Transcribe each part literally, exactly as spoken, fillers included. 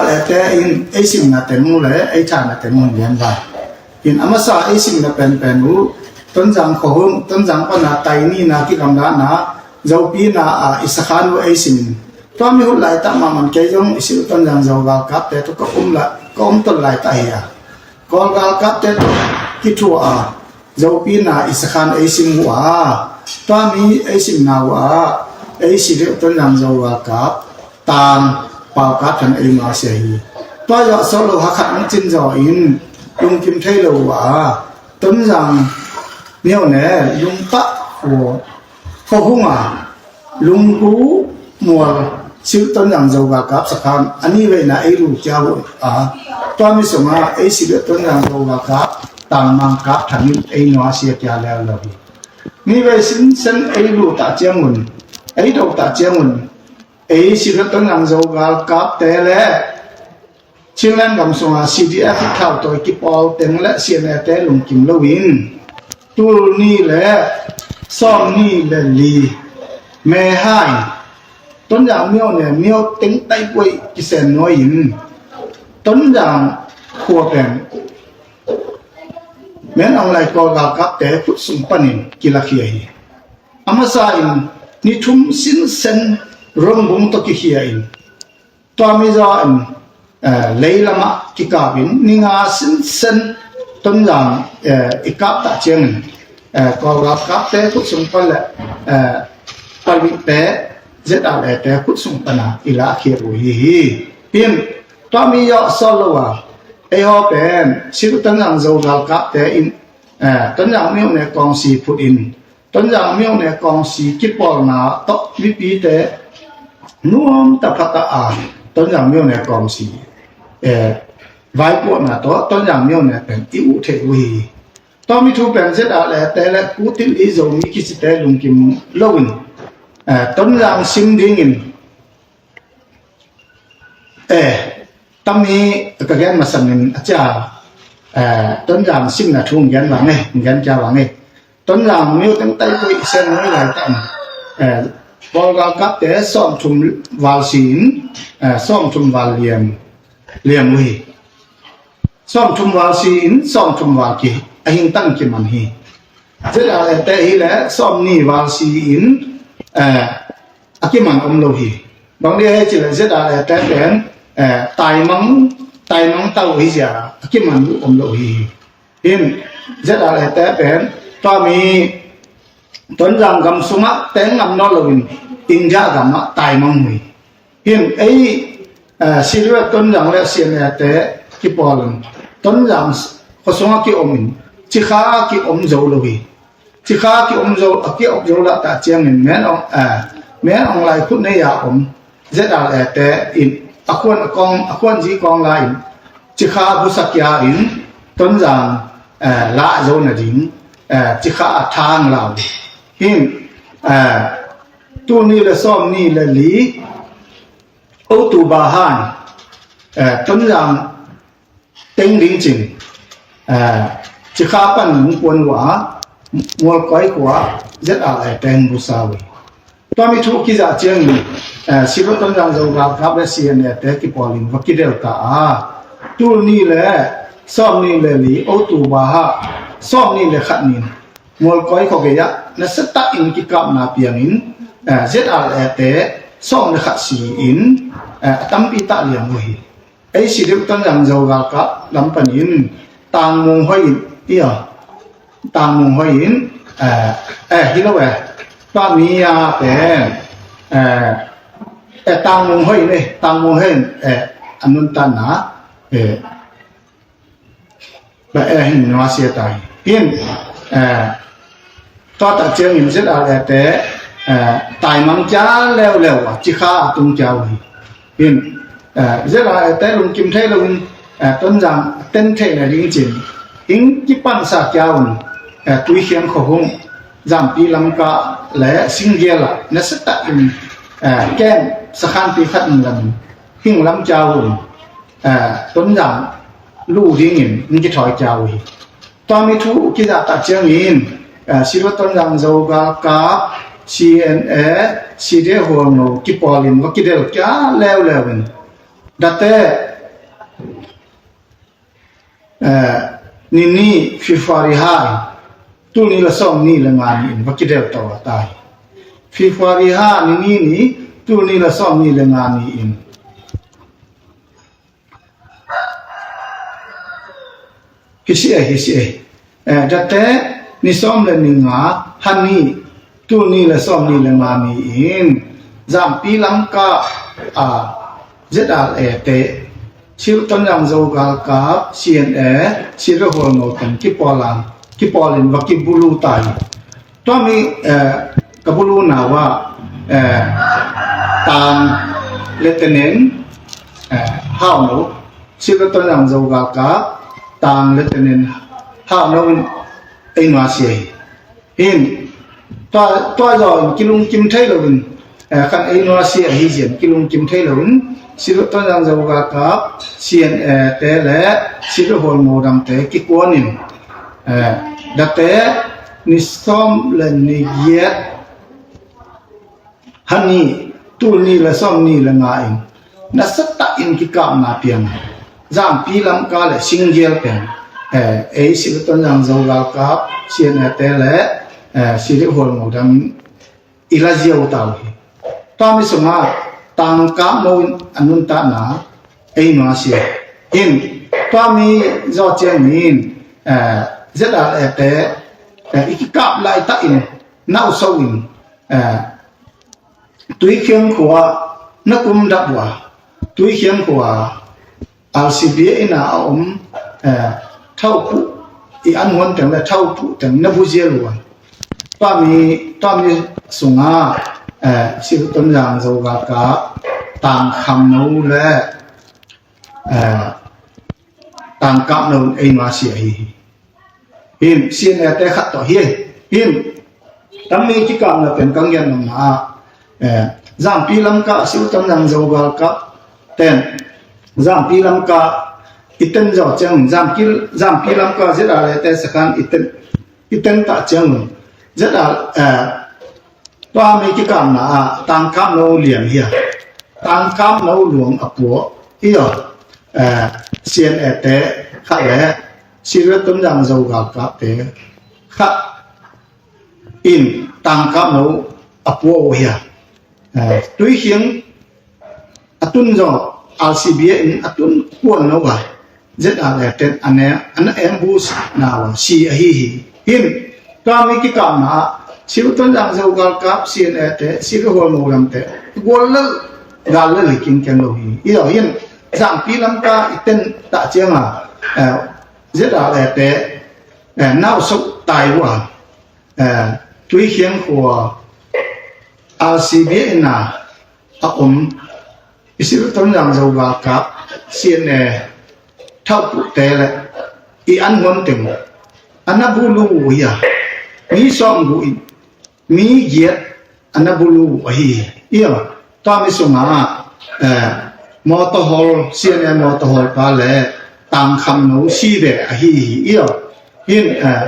Lete in ei simna teng uh le ei thahna teng uh hin lian vai. In a masa ei simna penpen uh Tonzang khuahun, Tonzang pana tainina kigamlana zopina a i sakhan uh ei sim in. Tua mi hut laitak mahmah kei zong i sil Tonzang Zo galkapte tu ka um la ka um ton laitak hi a, Kawl galkapte tu kithuah a zopina i sakhan ei sim uh a, tua mi ei simna uh a ei si deuh Tonzang Zo galkap tang paukap thang ei nuasia hi. Tua zawh sawh lo hakhat ang cin zaw in lungkim thei lo uh a, Tonzang miau ne lungtah khua khuahung a lunggu mual sil Tonzang Zo galkap sakhan a ni veina ei lu kia uh a, tua mi sunga ei si deuh Tonzang Zo galkap tangmang kap thangin ei nuasia kia leu lo hi. Ni vei sinsen ei lu tah ciangun, ei do tah ciangun, ei si deuh Tonzang Zo galkapte le Chinland gam sunga C D F thau tawi kipawl teng le C N A te lungkim loin tul ni le sawm ni le li mehain Tonzang miau ne miau teng taipuai kisen nuai in Tonzang khua pen men ang lai Kawl galkapte khut sung panin kilakhia hi. A masa in ni thum sinsen Rongbung tawh kikhia in tua mi zaw in leilamah kikap in ni nga sinsen Tonzang i kap tah ciangin Kawl galkapte khut sung pan le palihte Z R A te khut sung pana i lahkhiat uh hi hi. Hin tua mi zawh sawh lo a ei haw pen sil Tonzang Zo galkapte in Tonzang miau ne kawngsi phut in Tonzang miau ne kawngsi kipawlna tawh mipite nuam taphata a Tonzang miau ne kawngsi vaipuahna tawh Tonzang miau ne pen i uh thei uh hi. Tua mi thu pen Z R A te le kutil i Zomi kisite lungkim loin Tonzang sim dingin Eh, tami ka gen masangin a cia Tonzang simna thu gen vang e, gen kia vang e. Tonzang miau teng taipuai i sen ngai lai tan Kawl galkapte sawmthum val si in sawmthum val liam liam uh hi. Sawmthum val si in sawmthum val ki a hing tang kiman hi. Z R A te hi le sawmni val si in a kiman om lo hi. Bang dia hei ci le Z R A te pen taimang taimang tau hi zia a kiman uh om lo hi. Hin Z R A te pen tua mi Tonzang gam sungah teng ngam nawn loin India gamah taimang uh hi. Hin ei Siriat Tonzang le C N A te kipawlin Tonzang khuasungah kiomin cikha kiom zo lo hi. Cikha kiom zo a kiom zo lah tah ciangin men ong men ong lai khut nei a om Z R A te in a khuan a kong a khuan zi kong la in cikha busakia in Tonzang lah zo na ding cikha a thang la uh hi. Hin tuni le sawmni le li October han Tonzang teng ding cin cikha pan nungpuan uh a mualkoi khua Z R A teng busa uh hi. Tua mi thu kizah ciangin Siriat Tonzang Zo galkap le C N A te kipawlin va kidelta a tuni le sawmni le li October ha sawmni le khat nin mualkoi khuagei ah nasatak in kikapna piangin Z R A te sawm le khat si in a tampi tah liang uh hi. Ei si deuh Tonzang Zo galkap lam panin Tangmung Hoi in ia Tangmung Hoi in eh hi lo eh tua mi a pen eh Tangmung Hoi in eh Tangmung Hoi in eh a nuntanna eh Ba e hin nuasia tai hin tua tak ciangin Z R A te taimang kia leuleu a cikha a tung kia uh hi. Hin Z R A te lungkim thei loin Tonzang ten theih na ding cin hing kipansa kia un Tuikhiang khuahung Zampi lamka le Singgial ah nasatak in kem sakhanpi khat in lam hing lam kia un Tonzang lu dingin in kithawi kia uh hi. Tua mi thu kizahtak ciangin Siriat Tonzang Zo galkap C N A C D A hualngo kipawlin va kidel kia leuleu in date Eh, nini February ha in, tul ni le sawm ni le nga ni in va kidel to a tai. February ha nini ni, tul ni le sawm ni le nga ni in. Hi si e, hi si e. Eh, date ni sawm le ni nga, ha ni, tul ni le sawm ni le nga ni in, Zampi Lamka, ah, Z R A te, Silton Zangzo galkap, C N A, Silton Hualngo teng kipawl a, kipawl in va kibulu tai. Tua mi, eh, ka bulu na wa, eh, Tang le tenen, eh, Hau No, Silton Zangzo galkap, Tang le tenen Hau No in ei nuasia hi. Hin, tua, tua zaw in kilungkim thei lo in, eh, kan ei nuasia ahi zian kilungkim thei lo in, Silton Zangzo galkap, C N A te le Silton Hualngo dangte kikuan in, eh, date ni sawm le ni giat, ha ni, tul ni le sawm ni le nga in, na sa tak in kikapna piang. Zampi Lamka le Singial pen, eh, ei Silton Zangzo galkap, C N A te le, eh, Silton Hualngo dang i la ziau tau hi. Tua mi sungah Tang Kap No in a nuntakna ei nuasia. Hin, tua mi zaw ciangin, eh, Z R A te, eh, i kikap laitak in, nauso in, eh, Tuikhiang khua na kum dap uh a, Tuikhiang khua R C B A inn a om, eh, thaupuh, i an huan teng le thaupuh teng na bu zial uh a. Tua mi, tua mi sungah, eh, Silton Zangzo galkap, Tang Kham No le, eh, Tang Kap No in ei nuasia hi hi. Hin, C N A te khat tawh hi. Hin, tammi kikapna pen ka gen nopna ah, eh, Zampi Lamka, Silton Zangzo galkap ten, Zampi Lamka i ten zaw ciang, Zampi, Zampi Lamka Z R A te sakhan i ten, i ten tak ciang, Z R, eh, Tua mi kikapna ah Tang Kap No liam hi a, Tang Kap No luang a pua hi a, eh, C N A te khat le Silton Zangzo galkap te khat in Tang Kap No a pua uh hi a, eh, Tuikhiang a tun zaw R C B A in a tun kuan lo a, Z R A ten a ne, a na ambush na uh a si ahi hi. Hin, tua mi kikapna ah, Silton Zangzo galkap, C N A te, Silton Hualngo lam te, gual lel, gal lel hi kingkeng lo hi. I lo hin, Zampi Lamka i ten tak ciang a, eh, Z R A te, eh, nauso tai uh a, eh, Tuikhiang khua, R C B A inn a, a om, i Silton Zangzo galkap, C N A thaupuh te le i an huan teng a na bulu uh hi a, mi sawm gu in, mi giat a na bulu uh ahi hi. I a, tua mi sungah, eh, motor hawl, C N A motor hawl pa le Tang Kham No si ve ahi hi. I a, hin, eh,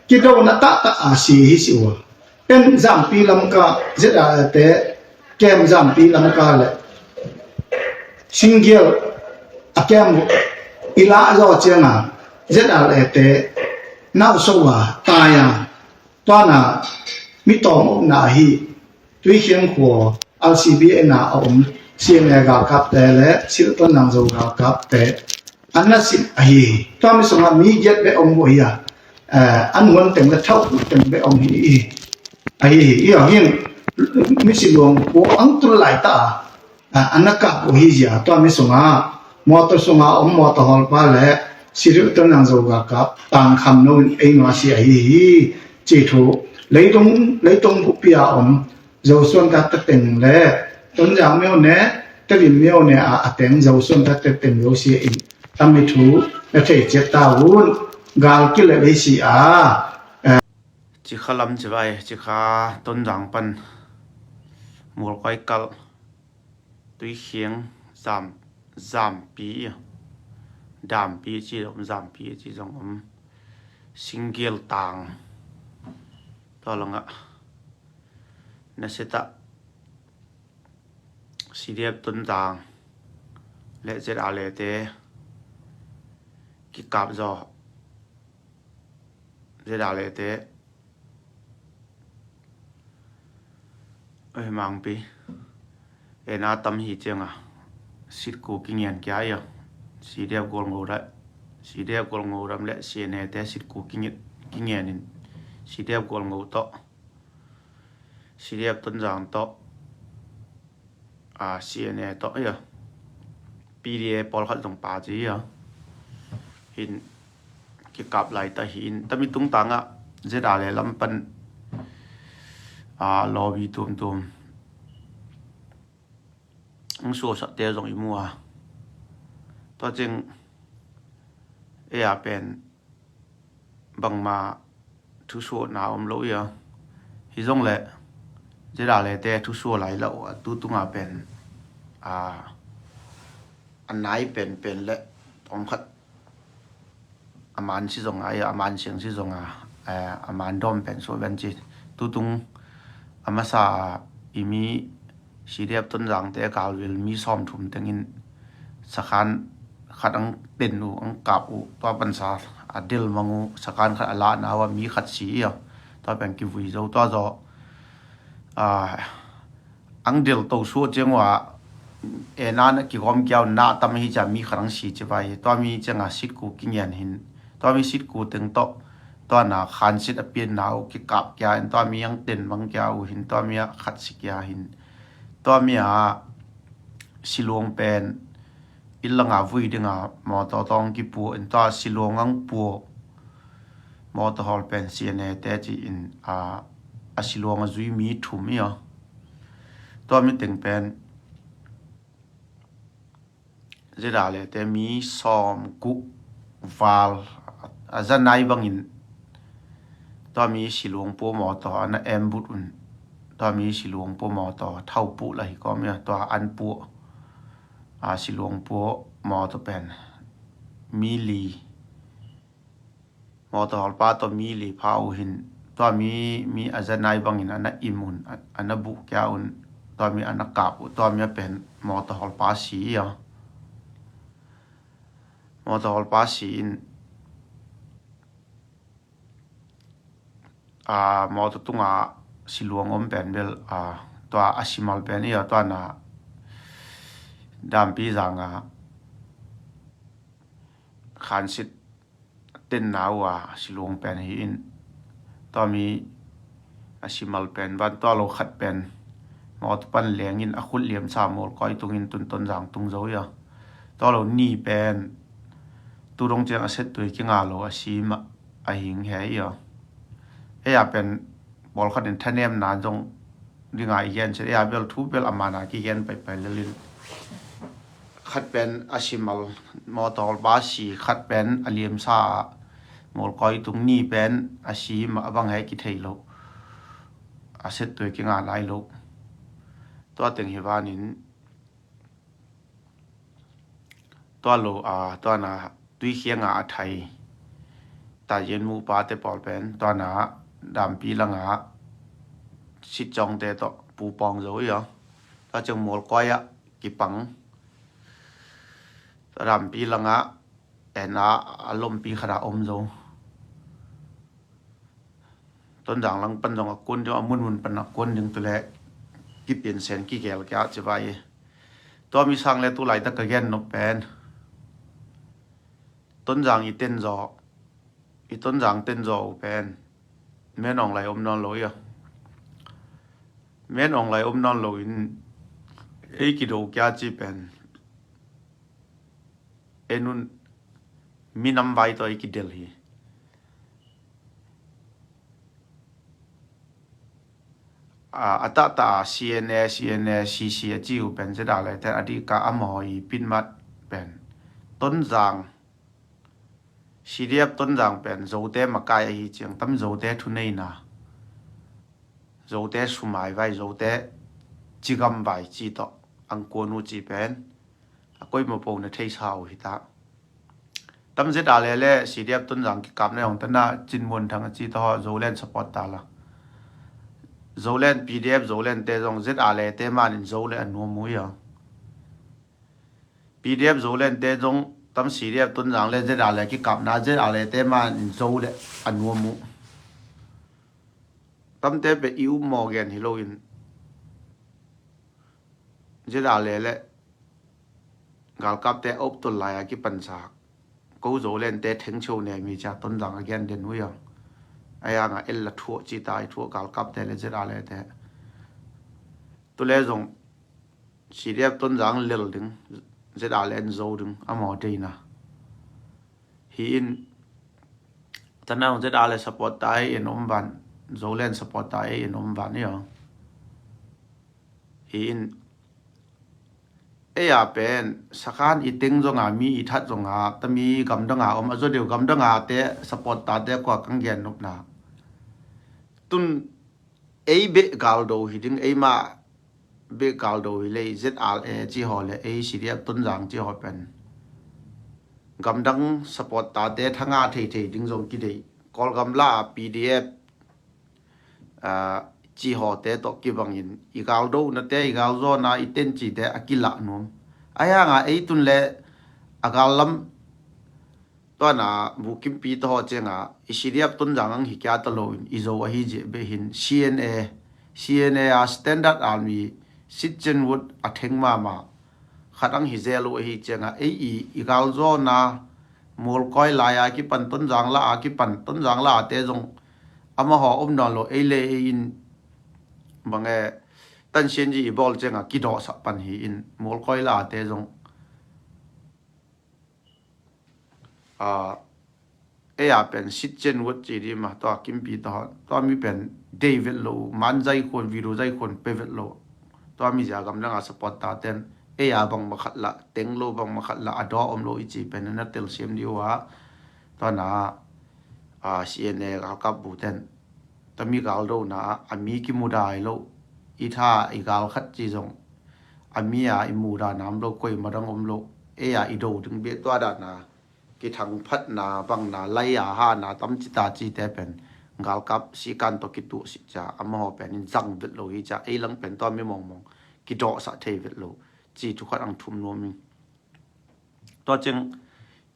kidona taktak a si hi si uh a. Pen Zampi Lamka, Z R A te, kem Zampi Lamka le Singial a kem uh i lah zaw ciang a, Z R A te nauso a, tai a, tua na mi tawm uh na hi, Tuikhiang khua, R C B A inn a a om, C N A galkap te le Silton Zangzo galkap te, an na sim ahi hi. Tua mi sungah mi giat bek om uh hi a, eh, an huan teng le thaupuh teng bek om hi hi. Ahi hi. I a hin, mi si luang pua ang tul lai ta a, eh, an na kap uh hi zia. Tua mi sungah, motor sungah om motor hawl pa le Silton Zangzo galkap, Tang Kham No in ei nuasia ahi hi. Ci thu, leitung, leitung bupi a om, Zosuan ka tateng le, Tonzang myo ne, Tedim myo ne a, a teng Zosuan ka tateng Zosia in, tami thu, na thei ciat ta un, gal kile lei si a, eh. Cikha lam ci vai, Cikha Tonzang pan, Mualkoi kal, Tuikhiang, Zam, Zampi, Dampi ci zong, Zampi ci zong om, Singial Tang, tua langah, na seta, C D F Tonzang le Z R A te kikap zaw ZRA le te, oi, mangpi. Ena tam hi cianga sitku kingen kia ia. CDF Gualngo le, CDF Gualngo ram le CNA te sitku kingen, kingen in, CDF Gualngo tawh, CDF Tonzang tawh, a, CNA tawh ia, PDA pawlkhat zong pa ci ia, hin kikap laita hi in, tami tungtangah ZRA le lam pan, a, lobby tuamtuam ang suasakte zong i mu a. Tua cing ei a pen bangma thusuahna om lo ia. Hi zong le ZRA le te thusuah lai lo a, tu tunga pen, a, a nai penpen le tawmkhat a man si zonga ia, a man siang si zonga, a, a man dawm pen suah ven ci. Tutung a masa a i mi CDF Tonzang te kalvil mi sawmthum tengin sakhan khat ang ten uh, ang kap uh, tua pansa a del mang uh, sakhan khat a lahna uh a mi khat si ia, tua pen kivui zo, tua zaw, a, ang del to suah ciang uh a, ena na kigawm kia uh na tam hi cia mi khat ang si ci vai hi. Tua mi cianga sitku kingen hin, tua mi sitku teng tawh, tua na khansit a pianna uh kikap kia in, tua mi ang ten mang kia uh hin, tua mi a khat si kia hin, tua mi a siluang pen inn langa vui dinga mawtaw tawng kipua in, tua siluang ang pua mawtaw hawl pen CNA te ci in, a, a siluang a zui mi thum ia. Tua mi teng pen ZRA le te mi sawmkuh val a za nai bangin tua mi siluang pua mawtaw a na embut un, tua mi siluang pua mawtaw thau puh la hi kawm ia, tua an pua, a, siluang pua mawtaw pen mi li, mawtaw hawlpa tawh mi li pha uh hin, tua mi, mi a za nai bangin a na im un, a, a na buh kia un, tua mi a na kap uh, tua mi a pen mawtaw hawlpa si ia. Mawtaw hawlpa si in, a, mawtaw tunga siluang om pen bel, a, tua a simal pen ia, tua na dampi zanga khansit tenna uh a siluang pen hi in, tua mi a simal pen van, tua lo khat pen mawtaw pan lengin a khut liamsa mualkoi tungin tun Tonzang tung zo ia. Tua lo ni pen tu dong ciang a settui kinga lo a si mah a hing he ia. Ei a pen pawlkhat in thanemna zong dinga i gen sia, ei a bel thu bel a mana kigen paipai lelin. Khat pen a simal mawtaw hawlpa si, khat pen a liamsa mualkoi tung, ni pen a si mah a bang he kithei lo. A settui kinga lai lo. Tua teng hi vanin, tua lo, a, tua na tui khianga a thai tazian mupa te pawl pen, tua na dampi langa sitcawngte tawh pupawng zo ia. Tua ciang mualkoi ah kipang, tua dampi langa ena a lompi khat a om zo. Tonzang lang pan zong a kun ding, a munmun pan a kun ding tu le kipiansen kigel kia ci vai. Tua mi sang le tu laitak ka gen nop pen, Tonzang i tenzaw, i Tonzang tenzaw uh pen men awng lai om nawn lo ia. Men awng lai om nawn lo in ei kido kia ci pen ei nun minam vai tawh ei kidel hi. A, a tahtah a CNA, CNA, CC a ci uh pen ZRA le ten a dika a maw i pitmat pen Tonzang, CDF Tonzang pen Zote makai ahi ciang tam Zote thuneina, Zote sumai vai, Zote cigam vai ci tawh ang kuan uh ci pen a koimaw po na theisa uh hi ta. Tam ZRA le le CDF Tonzang kikapna hong tana Cin Muan Thang a ci tawh Zoland support ta la. Zoland PDF Zoland te zong ZRA le te manin Zo le a nuam uh ia. PDF Zoland te zong tam CDF Tonzang le ZRA le kikapna ZRA le te manin Zo le a nuam uh. Tamte pe i upmawh gen hi loin ZRA le le galkapte a uptol lai a kipansa ko Zolente thengcheu ne mi cia Tonzang a gen den uh i ang. A yanga el la thuah cita i thuah galkapte le ZRA le te tule zong CDF Tonzang lel ding, ZRA le en zo ding a maw deina hi in. Tanang ZRA le support ta ei en om van, Zolen support ta ei en om van i ang. Hi in ei a pen sakhan i teng zonga mi i that zonga tami gamdanga om a zo deuh gamdanga te support ta te kua kang gen nopna tun ei beh galdo hi ding, ei mah beh galdo hi lei ZRA ci haw le ei CDF Tonzang ci haw pen gamdang support ta te thanga thei thei ding zong kidei. Kawlgam la a PDF ci hawte tawh kibangin i galdo nate i galzawna i tencite a kilah nuam. A yanga ei tun le a gallam tuana bukimpi tahaw cianga i CDF Tonzang ang hi kia ta loin i zo ahi zia behin CNA, CNA a Standard Army Sitchenwood a theng mama khat ang hi zel uh ahi cianga ei i i galzawna mualkoi lai a kipan Tonzang la a kipan Tonzang la a te zong amahaw om nawn lo ei le ei in bange tansianji i bawl cianga kidawhsak pan hi in mualkoi la a te zong a ei a pen Sitchenwood ci di ma tua kimpi ta hon tua mi pen dei vet lo man zai khon video zai khon pe vet lo tua mi zia gamdanga support ta ten ei a bangma khat la teng lo bangma khat la a daw om lo i ci pen na telsiam di uh a tuana a CNA galkap bu ten tami galdona a mi kimudai lo i tha i gal khat ci zong a mi a i muda nam lo koi madang om lo ei a i do ding bia tua dana kithangphatna bangna lai a hana tamcita cite pen galkap sikan tawh kituh si ca amahaw pen in zang vet lo hi ca ei lang pen tua mi mongmong kidawhsah thei vet lo ci thukhat ang thum nuam in. Tua ciang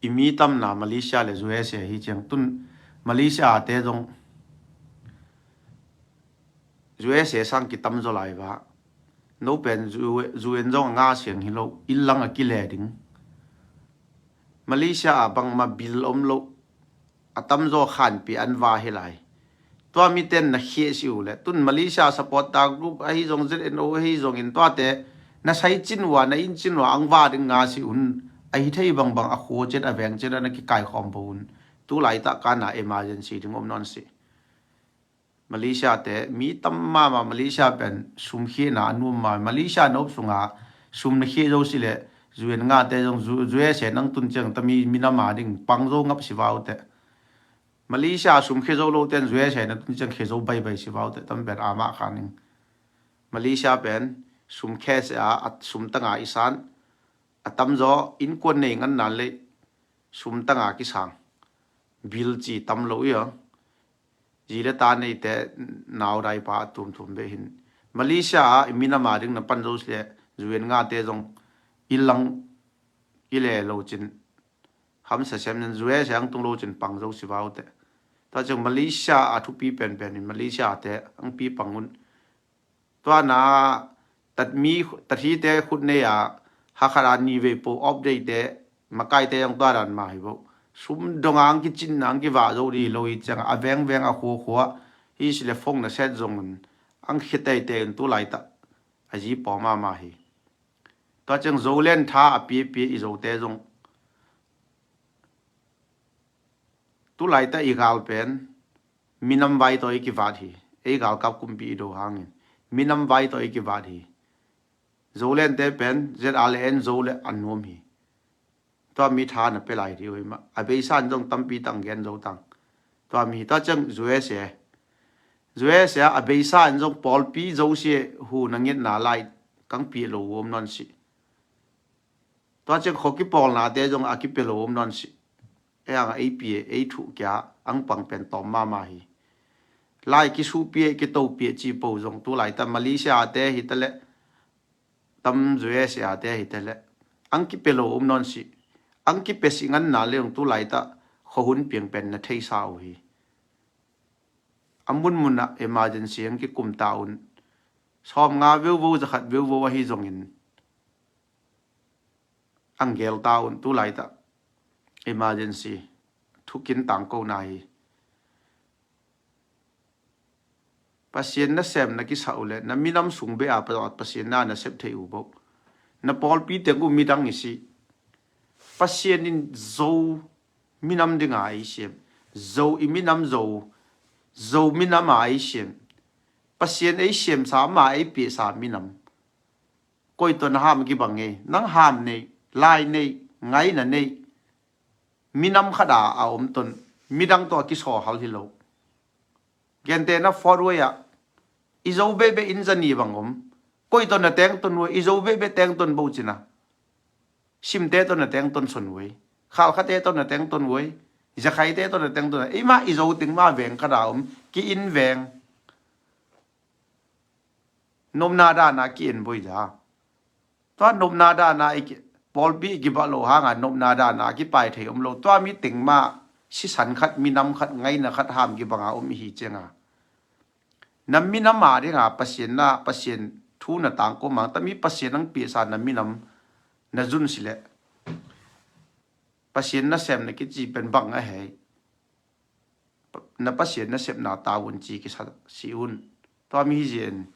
i mi tamna Malaysia le USA hi ciang tun Malaysia te zong USA sang kitam zaw lai va no pen zuen zong a nga siang hi lo in lang a kile ding. Malaysia a bangma bil om lo a tamzaw khanpi an va hi lai. Tua miten na khia si uh le tun Malaysia support ta group ahi zong ZNO ahi zongin tuate na sai cin uh a na in cin uh a ang va ding nga si un ahi thei bangbang a khua cin a veng cin a na kikai khawm bo un tu laitah kana emergency ding om nawn si. Malaysia te mi tam mama Malaysia pen sum khina a nuam ma Malaysia nop sunga sum na khia zo si le zuen nga te zong USA nang tun ciang tami minama ding pang zo ngap si vau te. Malaysia sum khia zo lo ten USA na tun ciang khia zo baibai si vau te tam pen ama khaning. Malaysia pen sum khia se a sum tanga i san a tamzaw innkuan nei ngan nan le sum tanga kisang bil ci tam lo i a zi le ta neite naudai pa a tumtum beh hin Malaysia a i minama ding na pan zo si le zuen nga te zong i lang i le lo cin hamsa sem nen zue se ang tung lo cin pang zo si vau te. Tua ciang Malaysia a thupi penpen in Malaysia te ang pi pang un. Tuana tatmi tathite khut nei a hakhat a ni vei po update te makaite ang tua dan ma hi bo. Sum donga ang kicin ang kivah zo di lo hi cianga a vengveng a khuakhua hi si le phone na set zong un ang khia teitei un tu laitah a zi pawm ama hi. Tua ciang Zolen tha a piapia i Zote zong tu laitah i gal pen minam vai tawh i kivat hi. Ei galkap kumpi i do hangin minam vai tawh i kivat hi. Zolente pen ZRA le en zo le an nuam hi. Tua mi tha na pe lai dih uh hi mah a beisa in zong tampi tang gen zo tang. Tua mi hi tua ciang USA USA a beisa in zong pawlpi zo si hu na ngetna lai kang pi lo um non si. Tua ciang khaw kipawlnate zong a kipe lo um non si. Ei ang ei pie ei thuh kia ang pang pen tawm mama hi. Lai kisuhpie kitohpie ci po zong tu laitah Malaysia te hi ta le tam USA te hi ta le ang kipe lo um non si. Ang kipe si nganna le zong tu laitah khuahun piang pen na theisa uh hi. a munmunah emergency ang kikum ta un. Sawmnga veuvo, zakhat veuvo ahi zongin ang gel ta un. Tulaitah emergency thukin tangkona hi. Pasian nasem na kisah uhleh na minam sung beh a pa-, Pasian na nasep thei uh bok. Na pawlpi teng uh midang i si. Pasian in Zo minam dinga ei siam. Zo i minam Zo. Zo minam a ei siam. Pasian ei siamsa, ama ei piahsa minam. Koi tawh na ham kibang ei. Nang ham nei, lai nei, ngaina nei, minam khat a a om ton, midang tawh a kisawhal hi lo. Gentehna Fort Wayne ah i Zo behbeh inn zani bang om. Koi tawh na tengton uh ei, i Zo behbeh tengton bo cina. Simte tawh na tengton son uh ei. Khalkhate tawh na tengton uh ei. Zakhaite tawh na tengton uh ei. Eima i Zo teng ma veng khat a om. Ki-in veng. Nopna dana ki-en boi za. Tua nopna dana i ki-, pawlpi i kibah loh hanga nopna dana kipai thei om lo. Tua mi teng ma sisan khat, minam khat, ngaina khat ham kibanga om i hi cianga, na minam a dinga Pasian na, Pasian thu na tangko mang, tami Pasian ang piahsa na minam na zun sileh Pasian nasem na kici pen bang a hei. Na Pasian nasepna tawh un ci kisa si un. Tua mi hi zia in.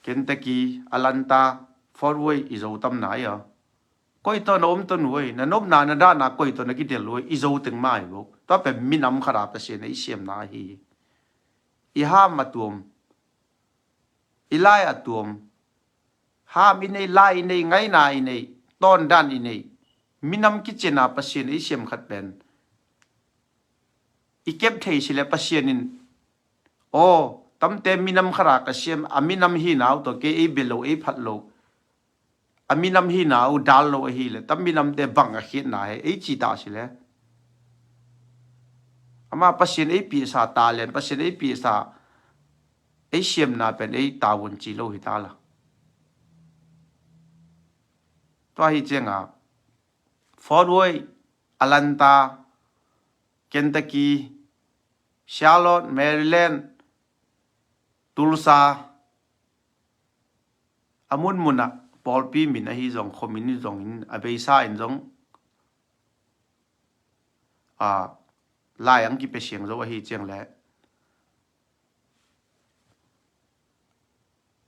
Kentucky, Atlanta, Fort Wayne i Zo tam nai a. Koi tawh na om ton uh ei, na nopna na dana koi tawh na kidel uh ei, i Zo teng ma hi bok. Tua pen minam khat a Pasian ei siamna hi. I ham a tuam. I lai a tuam. Ham i nei, lai i nei, ngaina i nei, tawndan i nei. Minam kicina Pasian ei siam khat pen i kep thei sileh Pasian in, aw, tamte minam khat a ka siam, a minam hina uh tawh kei ei bia lo, ei phat lo. A minam hina uh dal lo ahileh, tam minamte bang a khiatna he, ei ci ta sileh. Ama Pasian ei piahsa talent, Pasian ei piahsa ei siamna pen ei tawh un ci lo hi ta la. Tua hi cianga Fort Wayne, Atlanta, Kentucky, Charlotte, Maryland, Tulsa, a munmunah pawlpi min ahi zong, khuamin zongin, a beisa in zong, a, lai ang kipia siang zo ahi ciangleh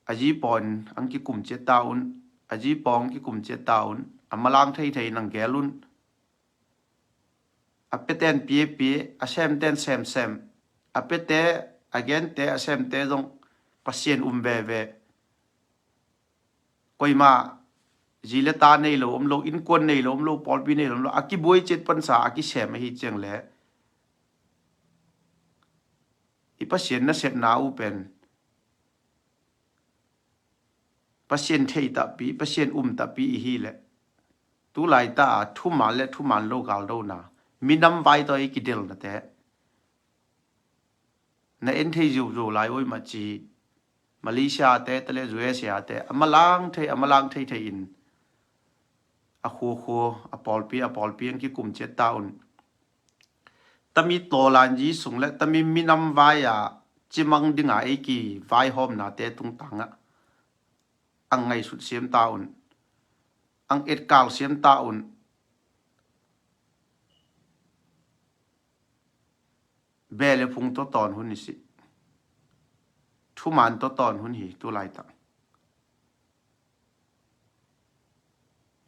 a zi pawn ang kikum ciat ta un, a zi pawn ang kikum ciat ta un, a malang theithei nang gel un. A piaten pia pia, a semten sem sem, a piate, a gente, a semte zong Pasian um veve. Koima zi le ta nei lo om lo, innkuan nei lo om lo, pawlpi nei lo om lo, a kibuai ciat pansa a kisem ahi ciangleh i Pasian nasepna uh pen Pasian thei tahpi, Pasian um tahpi i hileh, tu laita a thuman le thuman lo galdona, minam vai tawh i kidelnate na en thei ziuziu lai oi mah ci. Malaysia te, tale U S A te, a malang thei, a malang thei thei in a khuakhua, a pawlpi, a pawlpi ang kikum ciat ta un. Tami tawlanzi sung le tami minam vai a cimang dinga ei kivaihawmnate tungtangah ang ngaihsut siam ta un. Ang etkal siam ta un. Beh le phung tawh tawn hun i si. Thuman tawh tawn hun hi tu laitah.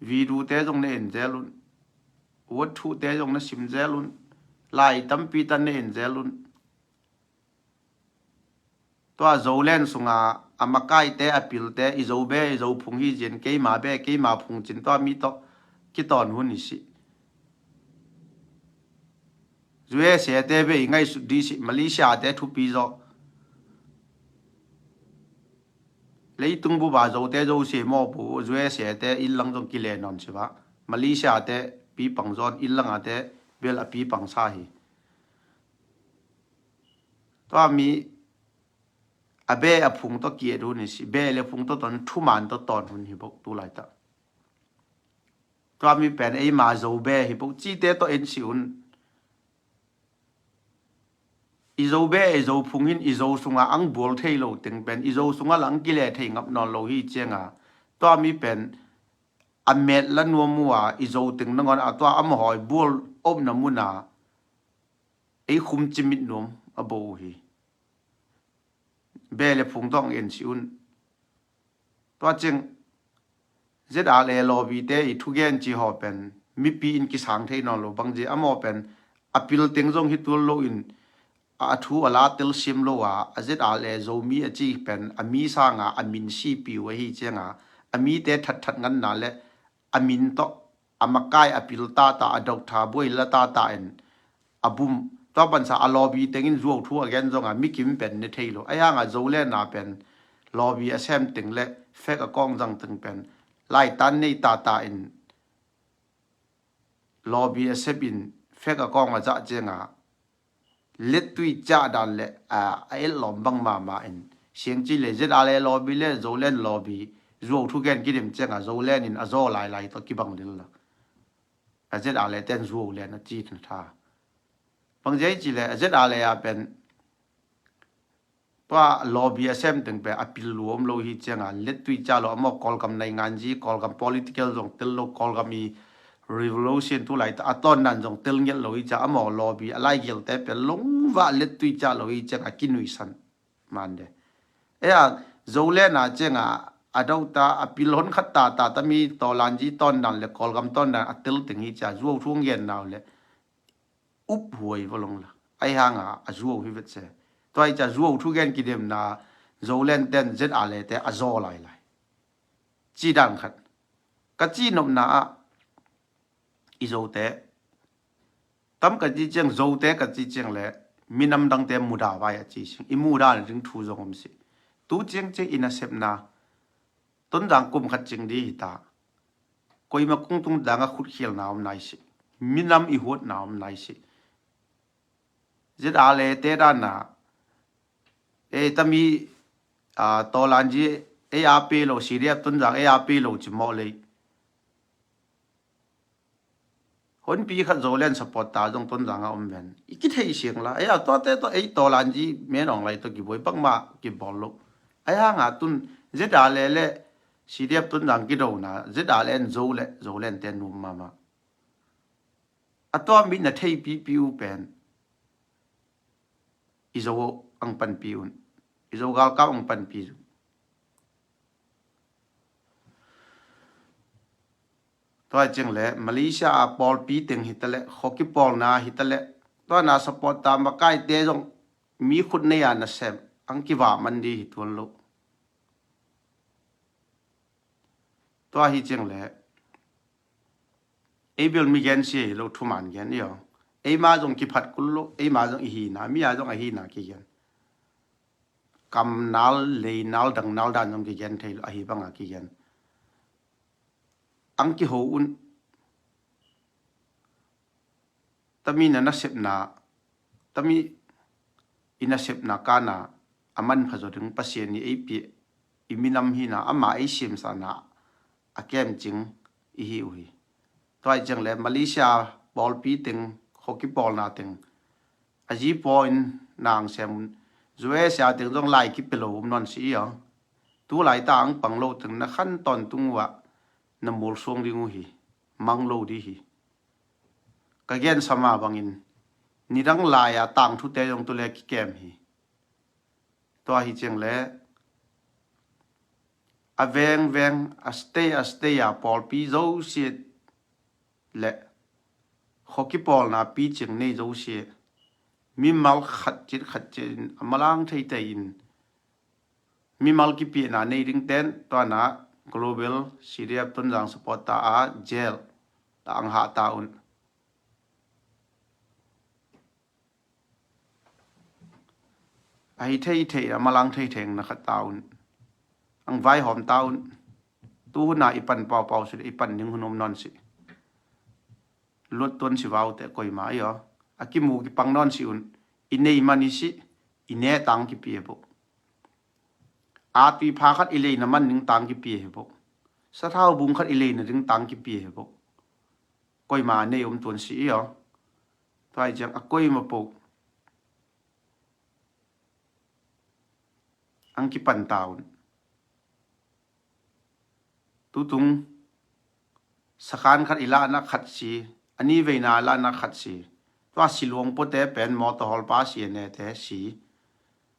Video te zong na en zel un. Word thu te zong na sim zel un. Lai tampi tan na en zel un. Tua Zoland sunga a makaite, a pilte, i Zo beh, i Zo phung hi zin, keima beh, keima phung cin tua mi tawh kitawn hun i si. U S A te beh i ngaihsut di si, Malaysia te thupi zaw. Leitung buba Zote Zo si mawpu, U S A te inn lang zong kile nawn si ba. Malaysia te pipang zawn, inn langa te bel a pipang sa hi. Tua mi a beh a phung tawh ki-et hun hi si, beh le phung tawh tawn, thuman tawh tawn hun hi bok tu laitah. Tua mi pen eima Zo beh hi bok cite tawh en si un. i Zo beh, i Zo phung hin i Zo sungah ang bual thei lo teng pen i Zo sungah lah ang kile thei ngap nawn lo hi cianga, tua mi pen a met la nuam uh a, i Zo teng nangawn a tua a mahawi bual omna muna ei khum cimit nuam a bo uh hi. Beh le phung tawh ang en si un. Tua ciang Z R A lobby te i thugen ci haw pen mipi in kisang thei nawn lo bang ci a maw pen a pil teng zong hi tual lo in a thu a la tel sim lo a, a Z R A Zomi a ci pen a mi sanga a min sipi uh ahi cianga a mite thatthat nganna le a min tawh a makai a pil tata a doctor buai la tata in a bum tua pansa a lobby tengin zuau thu a gen zonga mikim pen ne thei lo. Ahi hanga Zoland a pen lobby a sem teng le fek a kawng zang teng pen laitan nei tata in lobby a sep in fek a kawng a zah cianga lettui ciah dan le a, a etlawm bang mahmah in siang ci le Z R A lobby le Zoland lobby zuau thu gen kidem cianga Zoland in a zaw lailai tawh kibang lil la. A Z R A ten zuau len a ci tha. Bang ziai ci le a Z R A a pen tua lobby a sem teng pen a pil luam lo hi cianga lettui ciah lo a maw Kawlgam nainganzi Kawlgam political zong tel lo Kawlgam i revolution tu lai ta a tawn nan zong tel ngelh lo hi ciah a maw lobby a lai gel te pen longvah lettui ciah lo hi cianga kinuisan man de. Ea Zoland a cianga a dauta a pil hon khat tata tami tawlanzi tawn nan le Kawlgam tawn nan a tel teng hi ciah zuau thu ngen nau le up huai va long la. Ahi hanga a zuau hi vet se. Tua hi ciah zuau thu gen kidemna Zoland ten Z R A te a zaw lailai. Ci dan khat. Ka ci nopna ah i Zote tam ka ci ciang Zote ka ci ciang le minam dangte muda vai a ci sing i muda na ding thu zong om si. Tu ciang ciang i nasepna Tonzang kum khat cing di hita. Koima kungtung danga khutkhialna om nai si. Minam i huatna om nai si. Z R A te dana e tami a tawlanzi ei a pe lo Syria Tonzang ei a pe lo ci mawh lei. Honpi khat Zoland support ta zong Tonzang a om ven i kithei siang la ei a tuate tawh ei tawlanzi menawng lai tawh kibuai bangmah kibawl lo. Ahi hanga tun Z R A le C D F Tonzang kidona Z R A le Zo le Zoland te num mahmah. A tua mi na thei pipi uh pen i Zo ang panpi un. I Zo galkap ang panpi un. Tua ciang le Malaysia a pawlpi teng hitaleh khuakipawlna hitaleh tua na support ta makaite zong mi khut nei a nasem ang kivah man di hi tuan lo. Tua hi ciang le ei bel mi gen sia hi lo thuman gen i aw. Eima zong kiphat kul lo eima zong i hina mi a zong a hina kigen. Kamnal leinal dangnal dan zong kigen thei lo ahi banga kigen. Ang kiho un. Tami na nasepna tami i nasepna kana a manpha zaw ding Pasian i ei piah i minam hina ama ei siamsahna a kemcing i hi uh hi. Tua hi ciang le Malaysia pawlpi teng khuakipawlna teng a zi paw in nang sem un. U S A teng zong lai kipia lo um nawn si i aw. Tu lai ta ang pang lo teng na khan tawntung uh ah na mul suang ding uh hi. Mang lo di hi. Ka gen sama bangin nidang lai a tangthute zong tu le kikem hi. Tua hi ciang le a vengveng a stay a stay a pawlpi zosia le khuakipawlna picing nei zosia mimal khatcit khatcit in a malang theitei in mimal kipiahna nei ding ten tuana global C D F Tonzang supporter a jail ta ang hah ta un. A hi thei thei a malang thei thei na khat ta un. Ang vaihawm ta un. Tu huna i pan paupau si i pan ning hun om nawn si. Luat tuan si vaute koima i aw. A kimu kipang nawn si un. I nei man i si i ne tang kipia bo. A tuipha khat i leina man ning tang kipia hi bo. Sathau bung khat i leina ding tang kipia hi bo. Koima nei om tuan si i aw. Tua hi ciang a koima po ang kipan ta un. Tutung sakhan khat i lahna khat si, a ni veina i lahna khat si. Tua siluang puate pen mawtaw hawlpa si a nete si.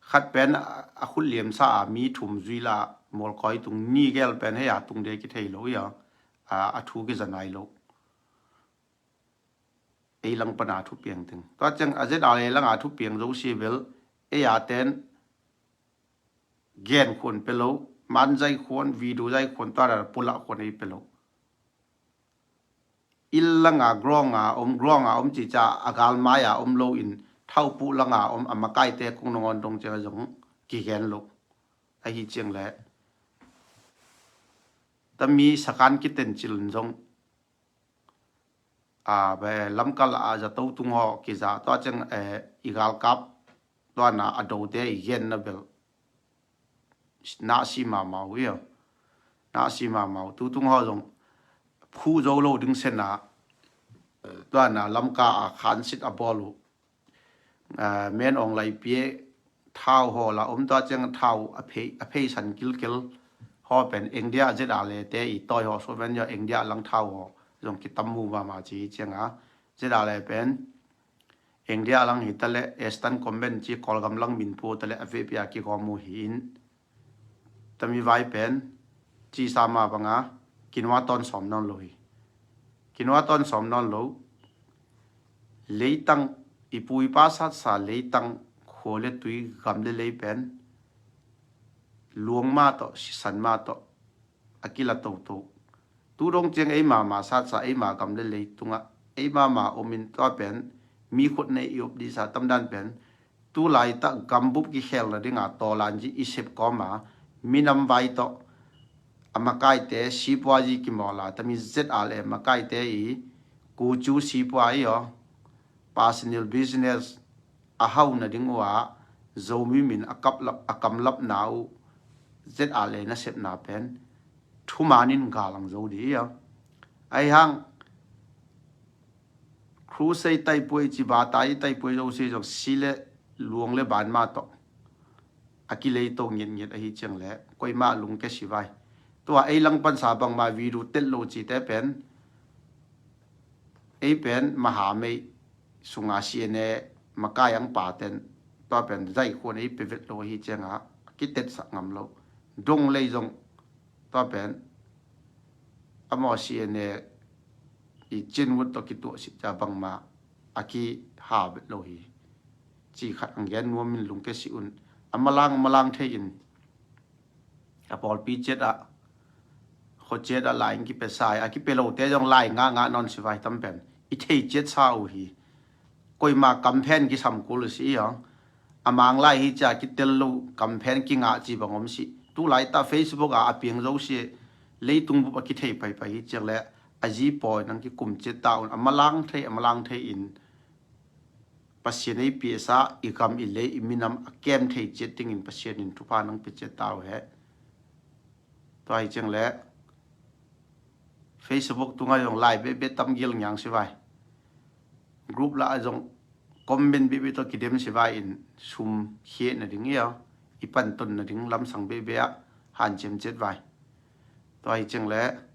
Khat pen a, a khut liamsa a mi thum zui la mawlkawi tung ni gel pen hei a tung de kithei lo ia. A, a thu kiza nai lo. Ei lang pana thupiang teng. Tua ciang a Z R A langa thupiang zo si bel ei a ten gen khuan pe lo, man zai khuan, video zai khuan, tua da pulak khuan ei pe lo. Il langa, ground a om, ground a om cica a galmai a om lo in, thaupuh langa om a makaite kong nangawn dong ciang a zong kigen lo. Ahi ciang le tami sakhan kiten cil zong a, be, lamkal a zato tung haw kiza, tua ciang, eh, i galkap tuana a dote i genna bel na si mamau ia. Na si mamau. Tutung haw zong phu zo lo ding sena, tuana lamka a khansit a bawl uh. Ah, men ong lai pie thau haw la om tua ciang thau a phei, a phei san kilkel haw pen India Z R A te i tawi haw so pen ia India lang thau haw zong kitam mu mama ci cianga Z R A pen India lang hi ta le Eastern Command ci Kawlgam lang min pu ta le a vepia kigawm uh hi in. Tami vai pen ci sama banga kinua tawn sawm nawn lo hi. Kinua tawn sawm nawn lo. Leitang i pu i pa satsa leitang khua le tui gam le lei pen luang ma tawh sisan ma tawh a kila toto. Tu dong ciang eima ma satsa eima gam le lei tungah eima ma omin tua pen mi khut nei i op disa tamdan pen tu laitah gambup kikhelna dinga tawlanzi i sep kawma minam vai tawh a makaite sipuazi kimawla tami Z R A makaite i kucu sipua i aw personal business a hauna ding uh a Zomi min a kaplap, a kamlapna uh Z R A nasepna pen thumanin galang zo di i aw. Ahi hang Crusade taipuai ci ba tai taipuai zo si zong si le luang le ban ma tawh a kilei to ngiatngiat ahi ciang le koima lungke si vai. Tua ei langpansa bangma video tel lo cite pen ei pen mahamei sunga C N A makai ang paten tua pen zai khuan ei pevet lo ahi cianga kitetsak ngam lo. Dong lei zong tua pen amaw C N A i cinwut tawh kituah sitca bangma a kiha bet lo hi. Ci khat ang gen nuamin lungke si un a malang malang thei in a pawlpi ciat ah khua ciat ah lai in kipia sa a kipia lote zong lai ngah ngah nawn si vai tam pen i thei ciat sa uh hi. Koima kamphen kisam kul si i aw. A mang lai hi cia kitel lo kamphen kingah ci bang om si. Tu laitah Facebook ah a piang zo si leitung bup a kithei paipai hi ciang le a zi pawi nang kikum ciat ta un a malang thei a malang thei in Pasian ei piasa i gam i lei i minam a kem thei ciat dingin Pasian in thupha nang pia ciat ta uh he. Tua hi ciang le Facebook tungah zong lai bebe tam gil ngiang si vai. Group lah a zong comment bebe tawh kidem si vai in sum khiat nading i aw i panton nading lamsang bebe ah hanciam ciat vai. Tua hi ciang le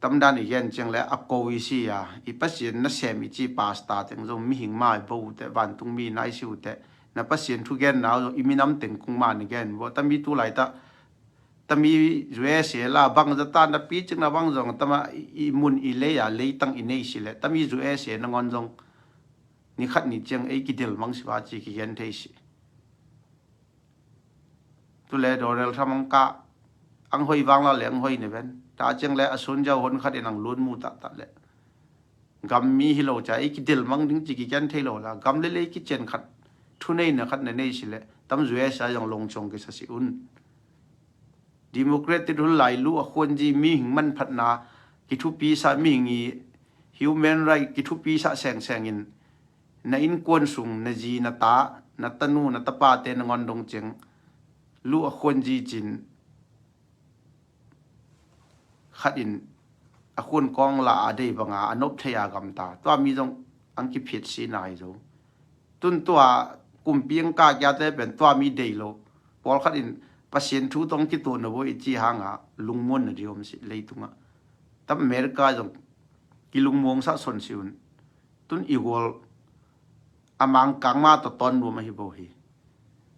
tamdan i gen ciang le a ko i si a i Pasian nasem i ci pasta teng zong mihing ma i bo uh teh vantung mi nai si uh teh na Pasian thugenna uh zong i minam teng kung ma na gen uh a tami tu laitah tami U S A la bang zata na picing na bang zong tama i mun i lei a leitang i nei si le tami U S A nangawn zong ni khat ni ciang ei kidil mang si va ci kigen thei si. Tu le Donald Trump ang kah ang hoi vang la le ang hoi ne ven ta ciang le a sun jau hon khat in ang lun mu tak tak le gam mi hi lo ca i kidil mang ding ci kikian thei lo la gam le le kician khat thuneina khat na nei si le tam zuai sa zong long cong kisa si un. Democrat ti hun lai lu a khuan zi mihing manphatna kithupi sa mihing i human right kithupi sa sengseng in na innkuan sung na zi na ta na tanu na tapate na ngon dong ciang lu a khuan zi cin khat in a khuan kawng la a dei banga a nop thei a gamta tua mi zong ang kiphiat si nai zo. Tun tua Kumpi ang ka kiate pen tua mi dei lo. Pawlkhat in Pasian thu tawh kituak na bo i ci hanga lungmuan na ding om si leitungah. Tam America zong kilungmuangsak son si un. Tun i gual a mangkang ma tawh tawn nuam ahi bo hi.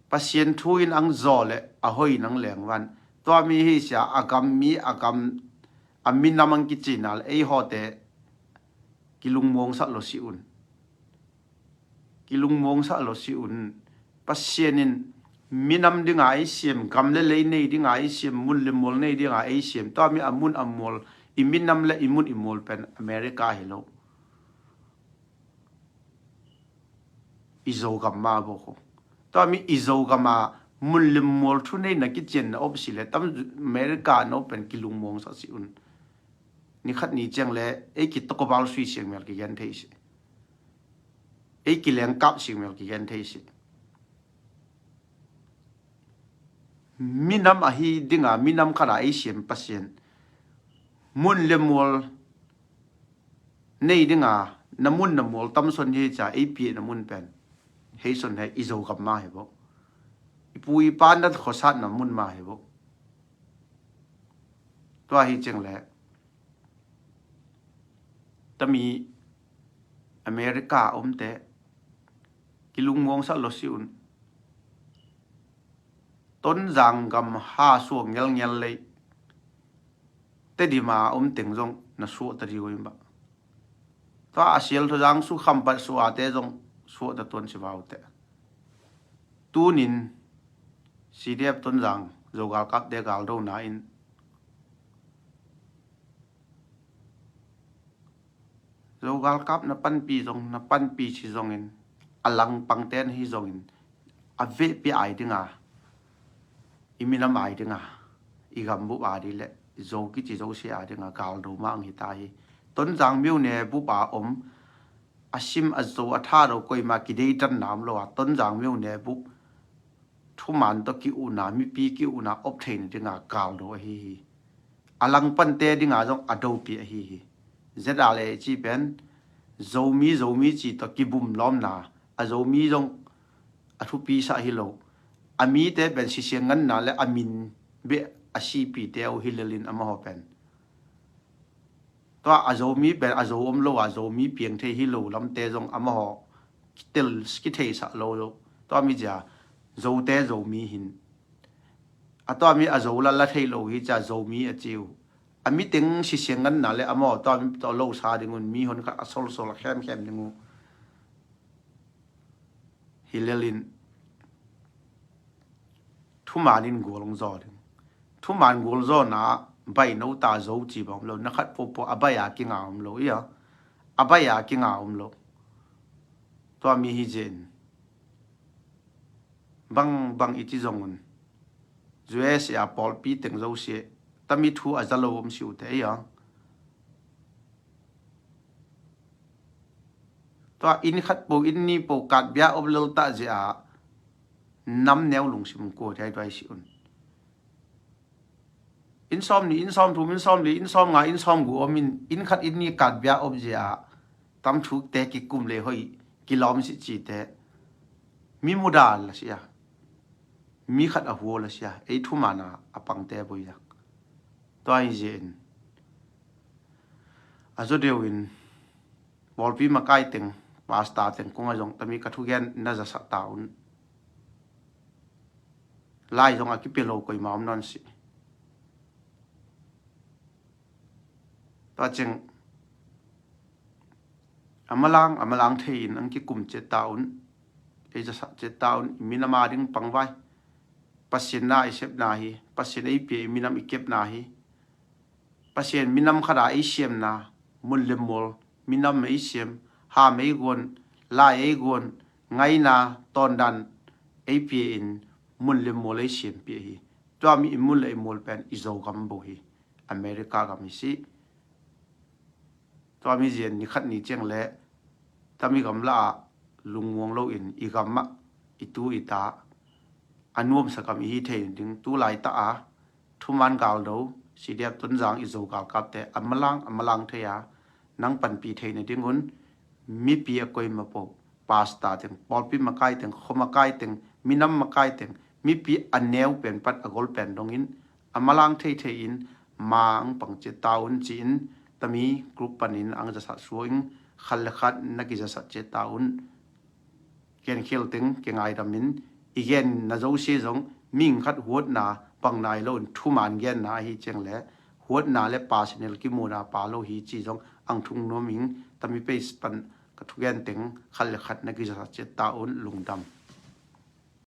Pasian thu in ang zaw le a hoi in ang lengvan. Tua mi hi sia a gam mi a gam a minam ang kicina le ei hawte kilungmuangsak lo si un. Kilungmuangsak lo si un. Pasian in minam dinga ei siam, gam le lei nei dinga ei siam, mun le mual nei dinga ei siam. Tua mi a mun a mual, i minam le i mun i mual pen America hi lo. I Zogam ma bo ko. Tua mi i Zogam a mun le mual thu nei na kician na op si le tam America na op pen kilungmuangsak si un. Ni khat ni ciang le ei kitoko bal sui siang mel kigen thei si. Ei kilengkap siang mel kigen thei si. Minam ahi dinga, minam khata ei siam Pasian. Mun le mual nei dinga, na mun na mual tam son hi cia ei pia na mun pen. Hei son hei i Zogam ma hi bo. I pu i pa na khosat na mun ma hi bo. Tua hi ciang le. Tami America omte kilungmuangsak lo si un. Tonzang gam ha suak ngelngel lei. Tedima om teng zong na suak ta ding uh in ba. Tua a sial thuzang su khampat suate zong suak ta tuan si vaute. Tunin C D F Tonzang Zogalkapte galdona in Zogalkap na panpi zong, na panpi si zongin, a langpangte na hi zongin, a vehpi ai dinga, i minam ai dinga, i gambup a di le, Zo kici Zosia dinga galdo mang hita hi. Tonzang miu ne bup a om, a sim a zo a tha do koima kideitan nam lo a, Tonzang miu ne bup thuman tawh ki-una, mipi ki-una op theina dinga galdo ahi hi. A langpante dinga zong a dopi ahi hi. Zedal e ci pen Zomi, Zomi ci tawh kibum lawmna, a Zomi zong a thupi sah hi lo. A mite pen sisiang nganna le a min beh a sipite uh hi lelin amaho pen. Tua a Zomi pen a Zo om lo a Zomi piang thei hi lo lamte zong amaho kitel kitheisak lo lo. Tua mi zia Zote Zomi hin. A tua mi a Zo la la thei lo hi cia Zomi a ci uh. A mi teng sisiang nganna le amaho tua mi tawh lo sa ding un mi hon khat a solsol a khemkhem ding uh. Hi lelin thuman in gual hong zaw ding. Thuman gual zawna bai no ta zo ci bang om lo, na khat popo a bai a kinga om lo ia. A bai a kinga om lo. Tua mi hi zen. Bang bang i ci zong un. U S A pawlpi teng zo si. Tami thu a za lo om si ute ia. Tua inn khat po, inn ni po, katbia op lel ta zia nam neu lungsim kua thei tuai si un. Inn sawm ni, inn sawm thum, inn sawm li, inn sawm nga, inn sawm gu om in, inn khat inn ni katbia op zia tam thuk te kikum le hoi kilawm si ci te. Mi muda la sia. Mi khat a huo la sia. Ei thumana a pangte boi zak. Tua hi zia in. A zo deuh in. Pawlpi makai teng, pasta teng kong a zong tami ka thugen na zasak ta un. Lai zong a kipia lo koima om nawn si. Tua ceng a malang, a malang thei in ang kikum cet ta un. Ei zasak cet ta un, i minam a ding pangvai. Pasian na i sepna hi, Pasian ei pia i minam i kepna hi. Pasian minam khata ei siamna, mun le mual, minam ei siam, ham ei guan, lai ei guan, ngaina, tawndan ei pia in, mun le mual ei siam pia hi. Tua mi i mun le i mual pen i Zogam bo hi, America gam hi si. Tua mi zian ni khat ni ciang le tami gam la ah lungmuang lo in i gam ah i tu i ta a nuamsa gam i hi thei ding tu lai ta a thuman galdo C D F Tonzang i Zo galkapte a malang a malang thei a nang panpi theina ding un mipi a koima po pastor teng, pawlpi makai teng, khuamakai teng, minam makai teng, mipi a neu pen pan a gol pen dongin a malang theithei in ma ang pang ciat ta un ci-in tami group panin ang zasak suak in khat le khat na kizasak ciat ta un. Gen khial teng kingaidam in i gen na zosia zong mihing khat huatna bang nai lo in thuman genna ahi ciang le huatna le personal kimuna pa lo hi ci zong ang thung nuam ing. Tami page pan ka thugen teng khat le khat na kizasak ciat ta un. Lungdam.